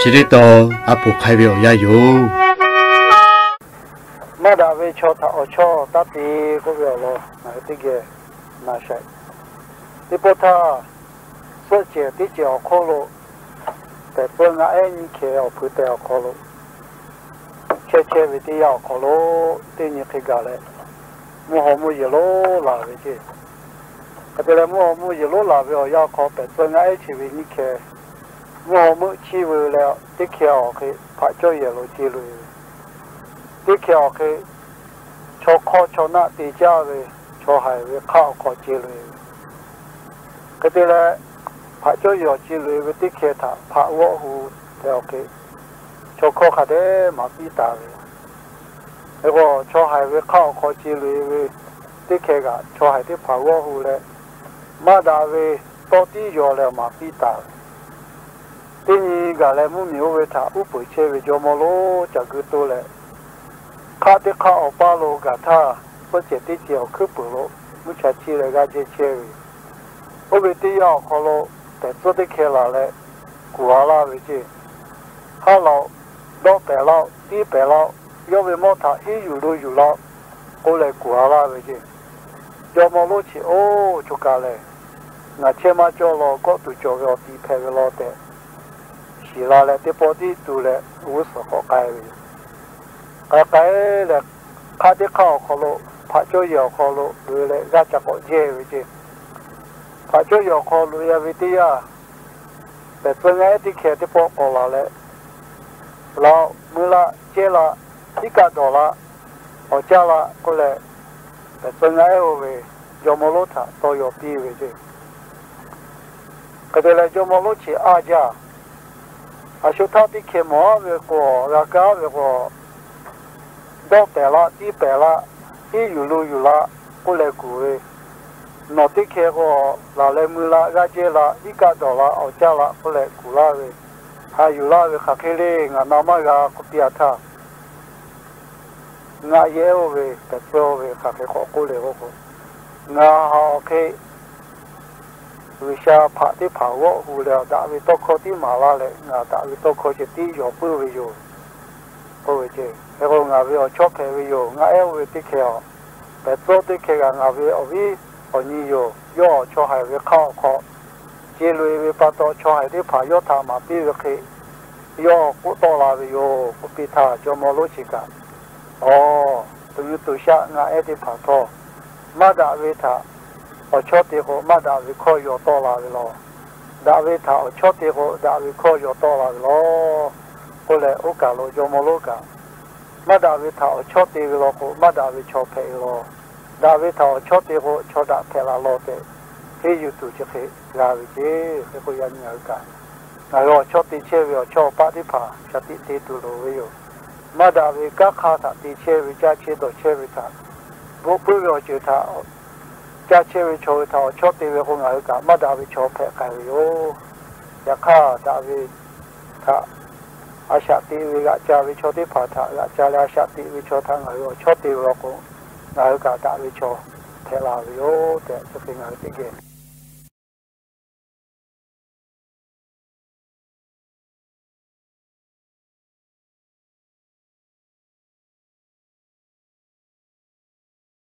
Chi teˇ tawn a poˍ hk'ai ve awˬ yanˇ yoˬ. Maˇ daꞈ ve chaw htaꞈ awˬ chawˇ taˇ te k'oˆ ve awˬ lawn ngaˬ hui teˇ geh na sha. Teˇ pawˆ htaˇ, suhˆ cehˬ teˇ cehˬ awˬ hk'oˆ lo, pehˬ tcuhˇ ngaˆ ehˉ nyiˇ hkeh awˬ hpui tehˬ awˬ hk'aw lo chehˇ chehˇ ve teˇ yanˇ awˬ hk'aw lo, teˇ nyi hk'e gaˬ leh, mvuhˇ haw mvuhˇ yeˬ lonˉ laˬ ve ceˇ. Hk'e te leh, mvuhˇ haw mvuhˇ yeˬ lonˉ laˬ ve awˬ yanˇ awˬ hk'aw, pehˬ tcuhˇ ngaˆ ehˉ chi ve nyiˇ hkeh mvuhˇ haw mvuhˇ chiˇ veu leh, teˇ hkeh awˬ hk'e hpaꞈ cawˇ yehˬ lo ce loꞈ e ve, teˇ hkeh awˬ hk'e chaw hk'awˇ chaw naˆ te caˇ ve, chaw haiˬ ve hk'aˆ awˬ hk'aw ce loꞈ e ve, hk'e te leh, hpaꞈ cawˇ yehˬ awˬ ce loꞈ e ve teˇ hkeh htaꞈ hpaꞈ g'awˆ hu tehꞈ awˬ hk'e, chaw hkawˇ hk'a dehꞈ maˍ piˇ taˍ ve. Hk'e k'o, chaw haiˬ ve hk'aˆ awˬ hk'aw ce loꞈ e ve teˇ hkeh kaꞈ, chaw haiˬ teˇ hpaˍ g'awˆ hu leh, maˇ daꞈ ve tawˇ tiˉ yaw leh maˍ piˇ taˍ ve. Teˇ nyi gaˬ leh mvuhˇ miˬ oˇ ve htaꞈ uˉ peunˍ chehˇ ve jawˇ mawˇ lonˉ ca gu toˇ leh, hk'aˆ teˇ hk'aˆ awˬ paˇ lo gaˬ htaˇ, suhˆ cehˬ teˇ cehˬ awˬ hkuiˉ peuˬ lo mvuhˇ cha chiˇ leh g'aˇ jehˇ chehˇ ve yoˬ. Oˇ ve teˇ yanˇ awˬ hk'aw lo, pehˬ tcuhˇ teˇ hkeh laˬ leh kuˬ a laˇ ve ceˇ. Haˉ laˬ-oꞈ, dawˆ pehˍ laˇ-oꞈ, tiˉ pehˍ laˇ-oꞈ, yawˇ ve mawˇ htaꞈ hiˉ yuˬ lo yuˬ laˇ-oꞈ k'oˆ leh kuˬ a laˇ ve ceˇ. Jawˇ mawˇ lonˉ chi, Oˇ, choˬ kaˬ lehˬ, ngaˬ chehˇ maˇ cawˇ law, kawˆ tuˬ cawˬ ve awˬ tiꞈ hpehꞈ ve law tehꞈ, shiˍ la leh teˇ pawˆ tiˉ tu leh g'uˇ suhˍ k'awꞈ k'ai ve yoˬ. K'ai k'ai leh, hk'aˆ teˇ hk'aˆ awˬ hk'aw lo, hpaꞈ cawˇ yehˬ awˬ hk'aw lo loꞈ e leh g'aˇ ca k'awꞈ jehˇ ve ceˇ. Hpaꞈ cawˇ yehˬ awˬ hk'aw loꞈ e ve teˇ yanˇ, pehˬ tcuhˇ ngaˆ ehˉ teˇ hkeh teˇ pawˆ k'awꞈ laˬ leh, Laˬ-oꞈ, mui laˇ, cehˇ laˇ, iˉ kaˆ dawˬ laˇ, awˬ caˇ laˇ k'oˆ leh, pehˬ tcuhˇ ngaˆ ehˉ oˇ ve jawˇ mawˇ lonˉ htaꞈ tawˇ yaw piˇ ve ceˇ. Hk'e te leh, jawˇ mawˇ lonˉ chi a jaˇ. A shu htaˇ teˇ hkeh mawˬ aˉ ve k'o, g'a kaˇ ve k'o, dawˆ pehˍ laˇ, tiˉ pehˍ laˇ, hiˉ yuˬ lo yuˬ laˇ k'oˆ leh kuˬ ve, nawˬ teˇ hkeh k'o, laˬ leh mui laˇ, g'aˇ jehˇ laˇ, iˉ kaˆ dawˬ laˇ, awˬ caˇ laˇ k'oˆ leh kuˬ laˇ ve, haꞈ yuˬ laˇ ve hk'aˬ hk'e le, ngaˬ na maˇ g'a k'oˆ piˇ a htaˇ, ngaˆ yehˉ oˇ ve pehˬ tcuhˇ ve hk'aˬ hk'e k'awꞈ k'oˆ le k'o k'o, ngaˬ haꞈ awˬ hk'e G'uiˬsha hpaꞈ teˇ hpaˍ g'awˆ hu leh, daꞈ ve tawˇ hkawˇ tiˉ maˍ laˇ leh, ngaˬ daꞈ ve tawˇ hkawˇ ceh tiˉ yaw puiˉ ve yoˬ k'oˆ ve ceˇ. Hk'e k'o, ngaˬ ve awˬ chawˇ hpehꞈ ve yoˬ. Ngaˆ ehˉ oˇ ve teˇ hkeh a, pehˬ tcuhˇ teˇ hkeh kaꞈ ngaˬ ve awˬ viˉ awˬ nyi yoˬ. Yawˇ chaw haiˬ ve hk'aˆ awˬ hk'aw ce loꞈ e ve pa taw, chaw haiˬ teˇ hpaˍ yawˇ htaꞈ maˍ piˇ ve hk'e, yawˇ k'oˆ tawˆ la ve yoˬ k'oˆ piˇ htaˇ, jawˇ mawˇ lonˉ chi kaꞈ, Aˬ, tuˬ nyi tuˬ shaˆ ngaˆ ehˉ teˇ hpaˍ htawˇ, maˇ daꞈ ve htaꞈ awˬ chawˇ te k'o, maˇ daꞈ ve hkawˇ yaw tawˆ la ve law. Daꞈ ve htaꞈ awˬ chawˇ te k'o, daꞈ ve hkawˇ yaw tawˆ la ve law k'oˆ leh, oˇ kaˬ lo jawˇ mawˇ lonˉ kaꞈ, maˇ daꞈ ve htaꞈ awˬ chawˇ te ve law k'o, maˇ daꞈ ve chaw hpehꞈ ve law. Daꞈ ve htaꞈ awˬ chawˇ te k'o, chaw daꞈ hpehꞈ la law tehꞈ, henˇ yuˬ tuˬ chi hk'e g'a ve ceˇ. Hk'e k'o, yaꞈ nyi ngaˬ hui kaꞈ, ngaˬ hui awˬ chawˇ te chehˇ ve awˬ chawˇ awˬ paˆ teˇ hpaˍ shaˍ tiꞈ te tuˬ loˍ ve yoˬ. Maˇ daꞈ ve kanˉ hk'aˇ htaꞈ te chehˇ ve, caˇ chehˇ dawˬ chehˇ ve htaꞈ, bvuhꞈ puiˉ ve awˬ ceuˬ htaꞈ caˇ chehˇ ve chaw hui htaꞈ awˬ chawˇ te ve k'o, ngaˬ hui kaꞈ maˇ daꞈ ve chaw hpehꞈ k'ai ve yoˬ. Yaꞈ hk'aˇ, daꞈ ve htaꞈ a shaꞈ teꞈ ve g'aꞈ ca ve chaw teˇ hpaˍ htaꞈ g'aꞈ ca leh, a shaꞈ teꞈ ve chaw htaꞈ ngaˬ hui awˬ chawˇ te ve law k'o, ngaˬ hui kaꞈ daꞈ ve chaw hpehꞈ la ve yoˬ tehꞈ, chi hk'e ngaˬ hui teˇ geh